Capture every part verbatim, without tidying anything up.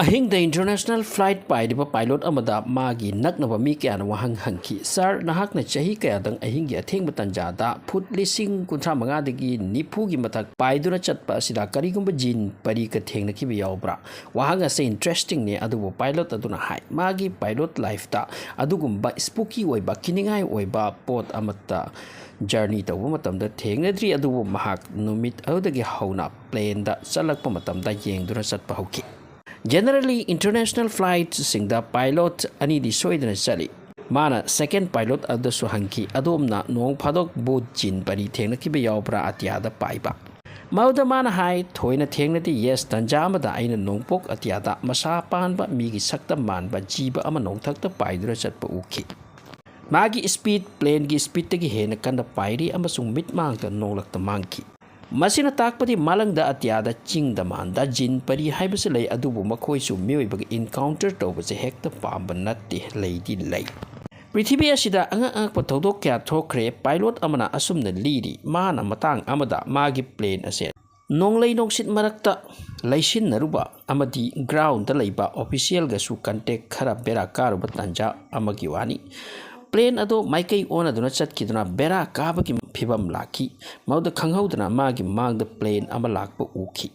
ꯑꯍꯤꯡꯗ international flight ꯄꯥꯏꯔꯤꯕ pilot ꯑꯃꯗ ꯃꯥꯒꯤ ꯅꯛꯅꯕ ꯃꯤ ꯀꯌꯥꯅ ꯋꯥꯍꯪ ꯍꯪꯈꯤ, "Sir, ꯅꯍꯥꯛꯅ ꯆꯍꯤ ꯀꯌꯥꯗꯪ ꯑꯍꯤꯡꯒꯤ ꯑꯊꯦꯡꯕ ꯇꯥꯟꯖꯥꯗ ꯐꯨꯠ ꯂꯤꯁꯤꯡ ꯀꯨꯟꯊ꯭ꯔꯥ ꯃꯉꯥꯗꯒꯤ ꯅꯤꯐꯨꯒꯤ ꯃꯊꯛ ꯄꯥꯏꯗꯨꯅ ꯆꯠꯄ ꯑꯁꯤꯗ ꯀꯔꯤꯒꯨꯝꯕ ꯖꯤꯟ ꯄꯔꯤꯒ ꯊꯦꯡꯅꯈꯤꯕ ꯌꯥꯎꯕ꯭ꯔꯥ?" ꯋꯥꯍꯪ ꯑꯁꯤ interestingꯅꯤ, ꯑꯗꯨꯕꯨ pilot ꯑꯗꯨꯅ ꯍꯥꯏ, ꯃꯥꯒꯤ pilot lifeꯇ ꯑꯗꯨꯒꯨꯝꯕ spooky ꯑꯣꯏꯕ, ꯀꯤꯅꯤꯡꯉꯥꯏ ꯑꯣꯏꯕ ꯄꯣꯠ ꯑꯃꯠꯇ journey ꯇꯧꯕ ꯃꯇꯝꯗ ꯊꯦꯡꯅꯗ꯭ꯔꯤ, ꯑꯗꯨꯕꯨ ꯃꯍꯥꯛ ꯅꯨꯃꯤꯠ ꯑꯗꯨꯗꯒꯤ ꯍꯧꯅ planeꯗ ꯆꯠꯂꯛꯄ ꯃꯇꯝꯗ ꯌꯦꯡꯗꯨꯅ ꯆꯠꯄ ꯍꯧꯈꯤ꯫ Generally, international flightꯁꯤꯡꯗ pilot ꯑꯅꯤꯗꯤ ꯁꯣꯏꯗꯅ ꯆꯠꯂꯤ꯫ ꯃꯥꯅ second pilot ꯑꯗꯨꯗꯁꯨ ꯍꯪꯈꯤ, "ꯑꯗꯣꯝꯅ ꯅꯣꯡ ꯐꯥꯗꯣꯛ ꯚꯨꯠ ꯖꯤꯟ ꯄꯔꯤ ꯊꯦꯡꯅꯈꯤꯕ ꯌꯥꯎꯕ꯭ꯔꯥ ꯑꯇꯤꯌꯥꯗ ꯄꯥꯏꯕ?" ꯃꯗꯨꯗ ꯃꯥꯅ ꯍꯥꯏ, "ꯊꯣꯏꯅ ꯊꯦꯡꯅꯗꯦ꯫ Yes, ꯇꯟꯖꯥ ꯑꯃꯗ ꯑꯩꯅ ꯅꯣꯡꯄꯣꯛ ꯑꯇꯤꯌꯥꯗ ꯃꯁꯥ ꯄꯥꯟꯕ ꯃꯤꯒꯤ ꯁꯛꯇꯝ ꯃꯥꯟꯕ ꯖꯤꯕ ꯑꯃ ꯅꯣꯡꯊꯛꯇ ꯄꯥꯏꯗꯨꯅ ꯆꯠꯄ ꯎꯈꯤ꯫ ꯃꯥꯒꯤ speed planeꯒꯤ speedꯇꯒꯤ ꯍꯦꯟꯅ ꯀꯟꯅ ꯄꯥꯏꯔꯤ ꯑꯃꯁꯨꯡ ꯃꯤꯠꯃꯥꯡꯗ ꯅꯣꯡꯂꯛꯇ ꯃꯥꯡꯈꯤ꯫ ꯃꯁꯤꯅ ꯇꯥꯛꯄꯗꯤ ꯃꯥꯂꯪꯗ ꯑꯇꯤꯌꯥꯗ ꯆꯤꯡꯗ ꯃꯥꯟꯗ ꯖꯤꯟ ꯄꯔꯤ ꯍꯥꯏꯕꯁꯤ ꯂꯩ, ꯑꯗꯨꯕꯨ ꯃꯈꯣꯏꯁꯨ ꯃꯤꯑꯣꯏꯕꯒ encounter ꯇꯧꯕꯁꯦ ꯍꯦꯛꯇ ꯄꯥꯝꯕ ꯅꯠꯇꯦ, ꯂꯩꯗꯤ ꯂꯩ꯫ ꯄ꯭ꯔꯤꯊꯤꯕꯤ ꯑꯁꯤꯗ ꯑꯉꯛ ꯑꯉꯛꯄ ꯊꯧꯗꯣꯛ ꯀꯌꯥ ꯊꯣꯛꯈ꯭ꯔꯦ꯫ Pilot ꯑꯃꯅ ꯑꯁꯨꯝꯅ ꯂꯤꯔꯤ, ꯃꯥꯅ ꯃꯇꯥꯡ ꯑꯃꯗ ꯃꯥꯒꯤ plane ꯑꯁꯦ ꯅꯣꯡꯂꯩ ꯅꯨꯡꯁꯤꯠ ꯃꯔꯛꯇ ꯂꯩꯁꯤꯟꯅꯔꯨꯕ ꯑꯃꯗꯤ groundꯗ ꯂꯩꯕ officialꯒꯁꯨ contact ꯈꯔ ꯕꯦꯔꯥ ꯀꯥꯔꯨꯕ ꯇꯥꯟꯖꯥ ꯑꯃꯒꯤ ꯋꯥꯅꯤ꯫ Plane ꯑꯗꯨ ꯃꯥꯏꯀꯩ ꯑꯣꯟꯅꯗꯨꯅ ꯆꯠꯈꯤꯗꯨꯅ ꯕꯦꯔꯥ ꯀꯥꯕꯒꯤ ꯐꯤꯕꯝ ꯂꯥꯛꯈꯤ꯫ ꯃꯗꯨꯗ ꯈꯪꯍꯧꯗꯅ ꯃꯥꯒꯤ ꯃꯥꯡꯗ plane ꯑꯃ ꯂꯥꯛꯄ ꯎꯈꯤ꯫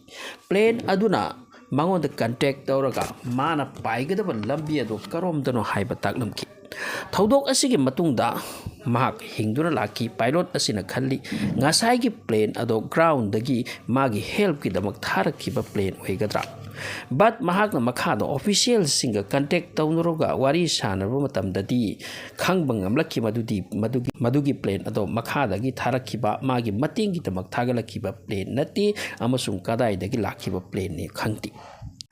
Plane ꯑꯗꯨꯅ ꯃꯉꯣꯟꯗ contact ꯇꯧꯔꯒ ꯃꯥꯅ ꯄꯥꯏꯒꯗꯕ ꯂꯝꯕꯤ ꯑꯗꯨ ꯀꯔꯣꯝꯗꯅꯣ ꯍꯥꯏꯕ ꯇꯥꯛꯂꯝꯈꯤ꯫ ꯊꯧꯗꯣꯛ ꯑꯁꯤꯒꯤ ꯃꯇꯨꯡꯗ ꯃꯍꯥꯛ ꯍꯤꯡꯗꯨꯅ ꯂꯥꯛꯈꯤ꯫ Pilot ꯑꯁꯤꯅ ꯈꯜꯂꯤ, ꯉꯁꯥꯏꯒꯤ plane ꯑꯗꯣ groundꯗꯒꯤ ꯃꯥꯒꯤ helpꯀꯤꯗꯃꯛ ꯊꯥꯔꯛꯈꯤꯕ plane ꯑꯣꯏꯒꯗ꯭ꯔꯥ? But ꯃꯍꯥꯛꯅ ꯃꯈꯥꯗ officialꯁꯤꯡꯒ contact ꯇꯧꯅꯔꯒ ꯋꯥꯔꯤ ꯁꯥꯟꯅꯕ ꯃꯇꯝꯗꯗꯤ ꯈꯪꯕ ꯉꯝꯂꯛꯈꯤ ꯃꯗꯨꯗꯤ ꯃꯗꯨꯒꯤ, ꯃꯗꯨꯒꯤ plane ꯑꯗꯣ ꯃꯈꯥꯗꯒꯤ ꯊꯥꯔꯛꯈꯤꯕ, ꯃꯥꯒꯤ ꯃꯇꯦꯡꯒꯤꯗꯃꯛ ꯊꯥꯒꯠꯂꯛꯈꯤꯕ plane ꯅꯠꯇꯦ ꯑꯃꯁꯨꯡ ꯀꯗꯥꯏꯗꯒꯤ ꯂꯥꯛꯈꯤꯕ planeꯅꯤ ꯈꯪꯗꯦ꯫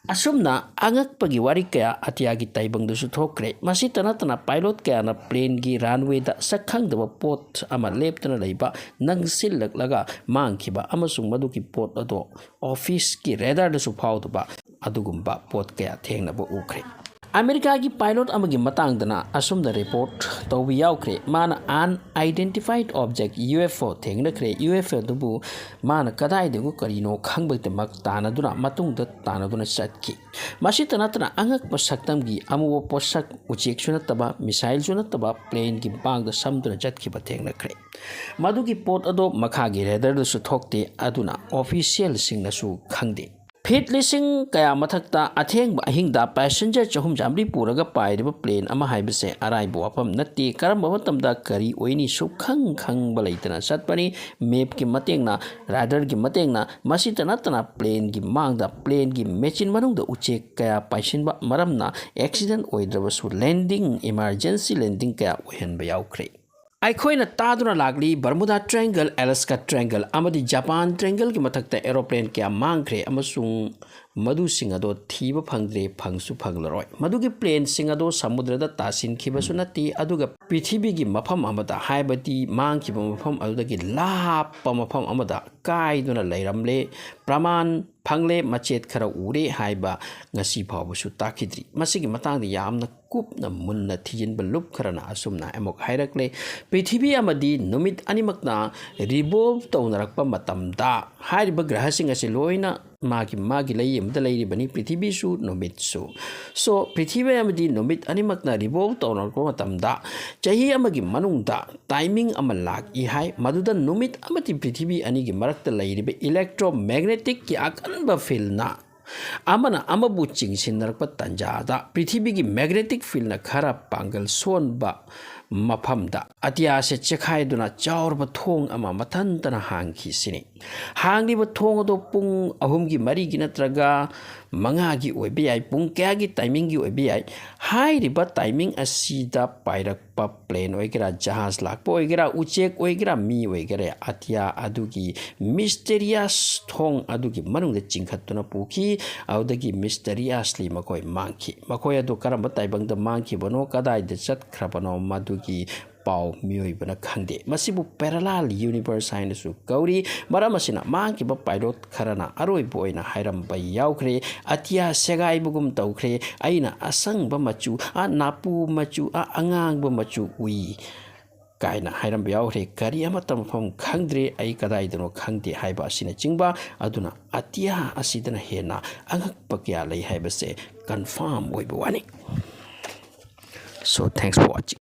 ꯑꯁꯨꯝꯅ ꯑꯉꯛꯄꯒꯤ ꯋꯥꯔꯤ ꯀꯌꯥ ꯑꯇꯤꯌꯥꯒꯤ ꯇꯥꯏꯕꯪꯗꯁꯨ ꯊꯣꯛꯈ꯭ꯔꯦ꯫ ꯃꯁꯤꯇ ꯅꯠꯇꯅ pilot ꯀꯌꯥꯅ planeꯒꯤ runwayꯗ ꯁꯛꯈꯪꯗꯕ ꯄꯣꯠ ꯑꯃ ꯂꯦꯞꯇꯨꯅ ꯂꯩꯕ ꯅꯪꯁꯤꯜꯂꯛꯂꯒ ꯃꯥꯡꯈꯤꯕ ꯑꯃꯁꯨꯡ ꯃꯗꯨꯒꯤ ꯄꯣꯠ ꯑꯗꯣ officeꯀꯤ radarꯗꯁꯨ ꯐꯥꯎꯗꯕ ꯑꯗꯨꯒꯨꯝꯕ ꯄꯣꯠ ꯀꯌꯥ ꯊꯦꯡꯅꯕ ꯎꯈ꯭ꯔꯦ꯫ ꯑꯃꯦꯔꯤꯀꯥꯒꯤ ꯄꯥꯏꯂꯣꯠ ꯑꯃꯒꯤ ꯃꯇꯥꯡꯗꯅ ꯑꯁꯨꯝꯅ ꯔꯤꯄꯣꯔꯠ ꯇꯧꯕ ꯌꯥꯎꯈ꯭ꯔꯦ꯫ ꯃꯥꯅ unidentified object, UFO, ꯊꯦꯡꯅꯈ꯭ꯔꯦ꯫ UFO ꯑꯗꯨꯕꯨ ꯃꯥꯅ ꯀꯗꯥꯏꯗꯒꯤ ꯀꯔꯤꯅꯣ ꯈꯪꯕꯒꯤꯗꯃꯛ ꯇꯥꯟꯅꯗꯨꯅ, ꯃꯇꯨꯡꯗ ꯇꯥꯟꯅꯗꯨꯅ ꯆꯠꯈꯤ꯫ ꯃꯁꯤꯇ ꯅꯠꯇꯅ ꯑꯉꯛꯄ ꯁꯛꯇꯝꯒꯤ ꯑꯃꯨꯕ ꯄꯣꯠꯁꯛ, ꯎꯆꯦꯛꯁꯨ ꯅꯠꯇꯕ, ꯃꯤꯁꯥꯏꯜꯁꯨ ꯅꯠꯇꯕ, ꯄ꯭ꯂꯦꯟꯒꯤ ꯃꯥꯡꯗ ꯁꯝꯗꯨꯅ ꯆꯠꯈꯤꯕ ꯊꯦꯡꯅꯈ꯭ꯔꯦ꯫ ꯃꯗꯨꯒꯤ ꯄꯣꯠ ꯑꯗꯣ ꯃꯈꯥꯒꯤ ꯔꯦꯗꯔꯗꯁꯨ ꯊꯣꯛꯇꯦ, ꯑꯗꯨꯅ ꯑꯣꯐꯤꯁꯤꯌꯦꯜꯁꯤꯡꯅꯁꯨ ꯈꯪꯗꯦ꯫ ꯐꯤꯠ ꯂꯤꯁꯤꯡ ꯀꯌꯥ ꯃꯊꯛꯇ ꯑꯊꯦꯡꯕ ꯑꯍꯤꯡꯗ ꯄꯦꯁꯦꯟꯖꯔ ꯆꯍꯨꯝ ꯆꯥꯃꯔꯤ ꯄꯨꯔꯒ ꯄꯥꯏꯔꯤꯕ ꯄ꯭ꯂꯦꯟ ꯑꯃ ꯍꯥꯏꯕꯁꯦ ꯑꯔꯥꯏꯕ ꯋꯥꯐꯝ ꯅꯠꯇꯦ꯫ ꯀꯔꯝꯕ ꯃꯇꯝꯗ ꯀꯔꯤ ꯑꯣꯏꯅꯤ ꯁꯨꯛꯈꯪ ꯈꯪꯕ ꯂꯩꯇꯅ ꯆꯠꯄꯅꯤ꯫ ꯃꯦꯞꯀꯤ ꯃꯇꯦꯡꯅ, ꯔꯥꯗꯥꯔꯒꯤ ꯃꯇꯦꯡꯅ, ꯃꯁꯤꯇ ꯅꯠꯇꯅ ꯄ꯭ꯂꯦꯟꯒꯤ ꯃꯥꯡꯗ, ꯄ꯭ꯂꯦꯟꯒꯤ ꯃꯦꯆꯤꯟ ꯃꯅꯨꯡꯗ ꯎꯆꯦꯛ ꯀꯌꯥ ꯄꯥꯏꯁꯤꯟꯕ ꯃꯔꯝꯅ ꯑꯦꯛꯁꯤꯗꯦꯟ ꯑꯣꯏꯗ꯭ꯔꯕꯁꯨ ꯂꯦꯟꯗꯤꯡ, ꯏꯃꯥꯔꯖꯦꯟꯁꯤ ꯂꯦꯟꯗꯤꯡ ꯀꯌꯥ ꯑꯣꯏꯍꯟꯕ ꯌꯥꯎꯈ꯭ꯔꯦ꯫ ꯑꯩꯈꯣꯏꯅ ꯇꯥꯗꯨꯅ ꯂꯥꯛꯂꯤ ꯕꯔꯃꯨꯗꯥ ꯇ꯭ꯔꯥꯏꯡꯒꯜ, ꯑꯦꯂꯥꯁꯀꯥ ꯇ꯭ꯔꯥꯏꯡꯒꯜ ꯑꯃꯗꯤ ꯖꯄꯥꯟ ꯇ꯭ꯔꯥꯏꯡꯒꯜꯒꯤ ꯃꯊꯛꯇ ꯑꯦꯔꯣꯄ꯭ꯂꯦꯟ ꯀꯌꯥ ꯃꯥꯡꯈ꯭ꯔꯦ ꯑꯃꯁꯨꯡ ꯃꯗꯨꯁꯤꯡ ꯑꯗꯣ ꯊꯤꯕ ꯐꯪꯗ꯭ꯔꯦ, ꯐꯪꯁꯨ ꯐꯪꯂꯔꯣꯏ꯫ ꯃꯗꯨꯒꯤ ꯄ꯭ꯂꯦꯟꯁꯤꯡ ꯑꯗꯣ ꯁꯃꯨꯗ꯭ꯔꯗ ꯇꯥꯁꯤꯟꯈꯤꯕꯁꯨ ꯅꯠꯇꯦ, ꯑꯗꯨꯒ ꯄ꯭ꯔꯤꯊꯤꯕꯤꯒꯤ ꯃꯐꯝ ꯑꯃꯗ, ꯍꯥꯏꯕꯗꯤ ꯃꯥꯡꯈꯤꯕ ꯃꯐꯝ ꯑꯗꯨꯗꯒꯤ ꯂꯥꯞꯄ ꯃꯐꯝ ꯑꯃꯗ ꯀꯥꯏꯗꯨꯅ ꯂꯩꯔꯝꯂꯦ꯫ ꯄ꯭ꯔꯃꯥꯟ ꯐꯪꯂꯦ, ꯃꯆꯦꯠ ꯈꯔ ꯎꯔꯦ ꯍꯥꯏꯕ ꯉꯁꯤ ꯐꯥꯎꯕꯁꯨ ꯇꯥꯈꯤꯗ꯭ꯔꯤ꯫ ꯃꯁꯤꯒꯤ ꯃꯇꯥꯡꯗ ꯌꯥꯝꯅ ꯀꯨꯞꯅ ꯃꯨꯟꯅ ꯊꯤꯖꯤꯟꯕ ꯂꯨꯞ ꯈꯔꯅ ꯑꯁꯨꯝꯅ ꯑꯃꯨꯛ ꯍꯥꯏꯔꯛꯂꯦ, ꯄ꯭ꯔꯤꯊꯤꯕꯤ ꯑꯃꯗꯤ ꯅꯨꯃꯤꯠ ꯑꯅꯤꯃꯛꯅ ꯔꯤꯚꯣꯜꯚ ꯇꯧꯅꯔꯛꯄ ꯃꯇꯝꯗ ꯍꯥꯏꯔꯤꯕ ꯒ꯭ꯔꯍꯁꯤꯡ ꯑꯁꯤ ꯂꯣꯏꯅ ꯃꯥꯒꯤ ꯃꯥꯒꯤ ꯂꯩ ꯑꯃꯗ ꯂꯩꯔꯤꯕꯅꯤ, ꯄ꯭ꯔꯤꯊꯤꯕꯤꯁꯨ ꯅꯨꯃꯤꯠꯁꯨ꯫ ꯁꯣ, ꯄ꯭ꯔꯤꯊꯤꯕꯤ ꯑꯃꯗꯤ ꯅꯨꯃꯤꯠ ꯑꯅꯤꯃꯛꯅ ꯔꯤꯚꯣꯜꯚ ꯇꯧꯅꯔꯛꯄ ꯃꯇꯝꯗ ꯆꯍꯤ ꯑꯃꯒꯤ ꯃꯅꯨꯡꯗ ꯇꯥꯏꯃꯤꯡ ꯑꯃ ꯂꯥꯛꯏ ꯍꯥꯏ꯫ ꯃꯗꯨꯗ ꯅꯨꯃꯤꯠ ꯑꯃꯗꯤ ꯄ꯭ꯔꯤꯊꯤꯕꯤ ꯑꯅꯤꯒꯤ ꯃꯔꯛꯇ ꯂꯩꯔꯤꯕ ꯏꯂꯦꯛꯇ꯭ꯔꯣꯃꯦꯒꯅꯦꯇꯤꯛꯀꯤ ꯑꯀꯟꯕ ꯐꯤꯜꯅ ꯑꯃꯅ ꯑꯃꯕꯨ ꯆꯤꯡꯁꯤꯟꯅꯔꯛꯄ ꯇꯥꯟꯖꯥꯗ ꯄ꯭ꯔꯤꯊꯤꯕꯤꯒꯤ ꯃꯦꯒꯅꯦꯇꯤꯛ ꯐꯤꯜꯅ ꯈꯔ ꯄꯥꯡꯒꯜ ꯁꯣꯟꯕ ꯃꯐꯝꯗ ꯑꯇꯤꯌꯥꯁꯦ ꯆꯦꯛꯈꯥꯏꯗꯨꯅ ꯆꯥꯎꯔꯕ ꯊꯣꯡ ꯑꯃ ꯃꯊꯟꯇꯅ ꯍꯥꯡꯈꯤ ꯁꯤꯅꯤ꯫ ꯍꯥꯡꯂꯤꯕ ꯊꯣꯡ ꯑꯗꯨ ꯄꯨꯡ ꯑꯍꯨꯝꯒꯤ, ꯃꯔꯤꯒꯤ ꯅꯠꯇ꯭ꯔꯒ ꯃꯉꯥꯒꯤ ꯑꯣꯏꯕ ꯌꯥꯏ, ꯄꯨꯡ ꯀꯌꯥꯒꯤ ꯇꯥꯏꯃꯤꯡꯒꯤ ꯑꯣꯏꯕ ꯌꯥꯏ꯫ ꯍꯥꯏꯔꯤꯕ ꯇꯥꯏꯃꯤꯡ ꯑꯁꯤꯗ ꯄꯥꯏꯔꯛꯄ ꯄ꯭ꯂꯦꯟ ꯑꯣꯏꯒꯦꯔꯥ, ꯖꯍꯥꯖ ꯂꯥꯛꯄ ꯑꯣꯏꯒꯦꯔꯥ, ꯎꯆꯦꯛ ꯑꯣꯏꯒꯦꯔꯥ, ꯃꯤ ꯑꯣꯏꯒꯦꯔꯥ, ꯑꯇꯤꯌꯥ ꯑꯗꯨꯒꯤ ꯃꯤꯁꯇꯦꯔꯤꯌꯁ ꯊꯣꯡ ꯑꯗꯨꯒꯤ ꯃꯅꯨꯡꯗ ꯆꯤꯡꯈꯠꯇꯨꯅ ꯄꯨꯈꯤ꯫ ꯑꯗꯨꯗꯒꯤ ꯃꯤꯁꯇꯦꯔꯤꯌꯁꯂꯤ ꯃꯈꯣꯏ ꯃꯥꯡꯈꯤ꯫ ꯃꯈꯣꯏ ꯑꯗꯨ ꯀꯔꯝꯕ ꯇꯥꯏꯕꯪꯗ ꯃꯥꯡꯈꯤꯕꯅꯣ, ꯀꯗꯥꯏꯗ ꯆꯠꯈ꯭ꯔꯕꯅꯣ, ꯃꯗꯨꯒꯤ ꯄꯥꯎ ꯃꯤꯑꯣꯏꯕꯅ ꯈꯪꯗꯦ꯫ ꯃꯁꯤꯕꯨ parallel universe ꯍꯥꯏꯅꯁꯨ ꯀꯧꯔꯤ꯫ ꯃꯔꯝ ꯑꯁꯤꯅ ꯃꯥꯡꯈꯤꯕ pilot ꯈꯔꯅ ꯑꯔꯣꯏꯕ ꯑꯣꯏꯅ ꯍꯥꯏꯔꯝꯕ ꯌꯥꯎꯈ꯭ꯔꯦ, "ꯑꯇꯤꯌꯥ ꯁꯦꯒꯥꯏꯕꯒꯨꯝ ꯇꯧꯈ꯭ꯔꯦ, ꯑꯩꯅ ꯑꯁꯪꯕ ꯃꯆꯨ, ꯑ, ꯅꯥꯄꯨ ꯃꯆꯨ, ꯑ, ꯑꯉꯥꯡꯕ ꯃꯆꯨ ꯎꯏ" ꯀꯥꯏꯅ ꯍꯥꯏꯔꯝꯕ ꯌꯥꯎꯈ꯭ꯔꯦ꯫ ꯀꯔꯤ ꯑꯃꯠꯇ ꯃꯐꯝ ꯈꯪꯗ꯭ꯔꯦ, ꯑꯩ ꯀꯗꯥꯏꯗꯅꯣ ꯈꯪꯗꯦ ꯍꯥꯏꯕ ꯑꯁꯤꯅꯆꯤꯡꯕ꯫ ꯑꯗꯨꯅ ꯑꯇꯤꯌꯥ ꯑꯁꯤꯗꯅ ꯍꯦꯟꯅ ꯑꯉꯛꯄ ꯀꯌꯥ ꯂꯩ ꯍꯥꯏꯕꯁꯦ confirm ꯑꯣꯏꯕ ꯋꯥꯅꯤ꯫ So, thanks for watching.